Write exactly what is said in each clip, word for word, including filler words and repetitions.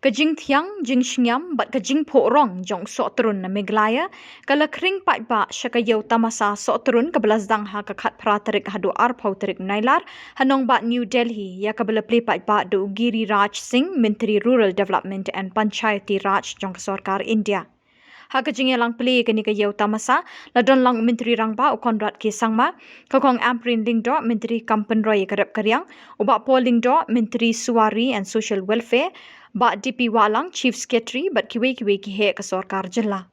Ka jingthiang, jingshngiam bad ka jingphuh rong jong u Sohtrun na Meghalaya ka la khring paidbah sha ka Ïew Tamasa Sohtrun kaba la sdang ha ka khatphra tarik haduh arphew tarik Nailar ha nongbah New Delhi, ïa kaba la plie paidbah da u Giriraj Singh, Myntri Rural Development and Panchayati Raj jong ka Sorkar India. Ha ka jingïalang plie ïa kane ka Ïew Tamasa la don lang u Myntri Rangbah u Conrad K Sangma, ka Kong Ampareen Lyngdoh, Myntri kam pynroi ïa ka rep ka riang, u Bah Paul Lyngdoh, Myntri Suwari and Social Welfare, Bah D P Wahlang, Chief Secretary, bad kiwei kiwei ki heh ka sorkar jylla.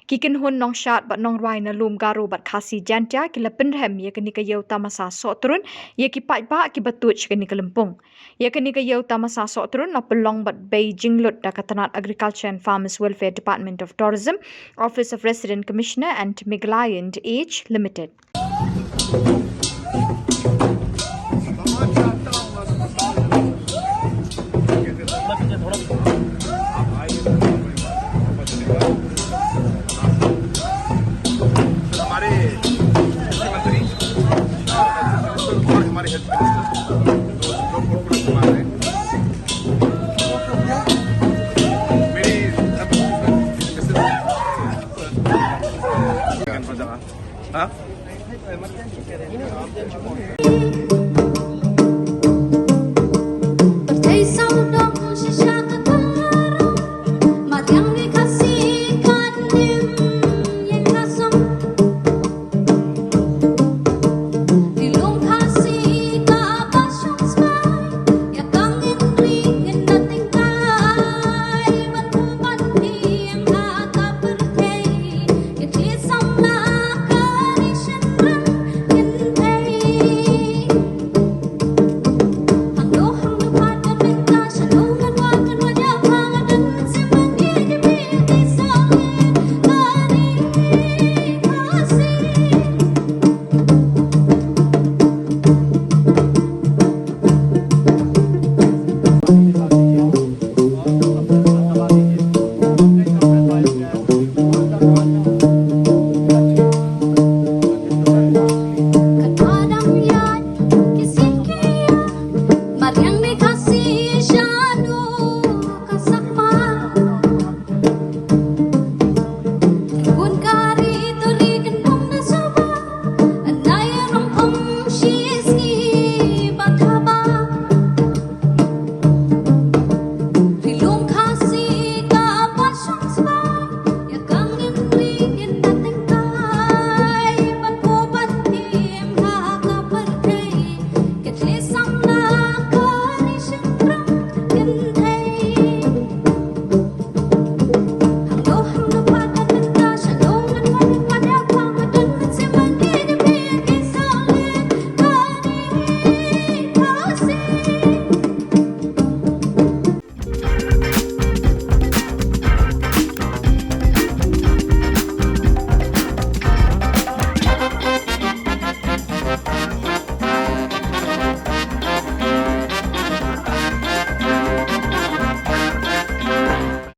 Ki kynhun nongshad bad nongrwai na lum Garo bad Khasi Jaintia ki la pynrhem ïa kane ka Ïew Tamasa Sohtrun ïa ki paidbah kiba tuid sha kane ka lympung. Ïa kane ka Ïew Tamasa Sohtrun la pynlong bad bei jinglut da ka tnat Agriculture and Farmers Welfare, Department of Tourism, Office of Resident Commissioner and Meghalaya and Age Limited. हमारे मुख्यमंत्री और हमारे हेल्थ मिनिस्टर, दो, दो फुटबॉल खिलाड़ी हैं। मेरी हाँ?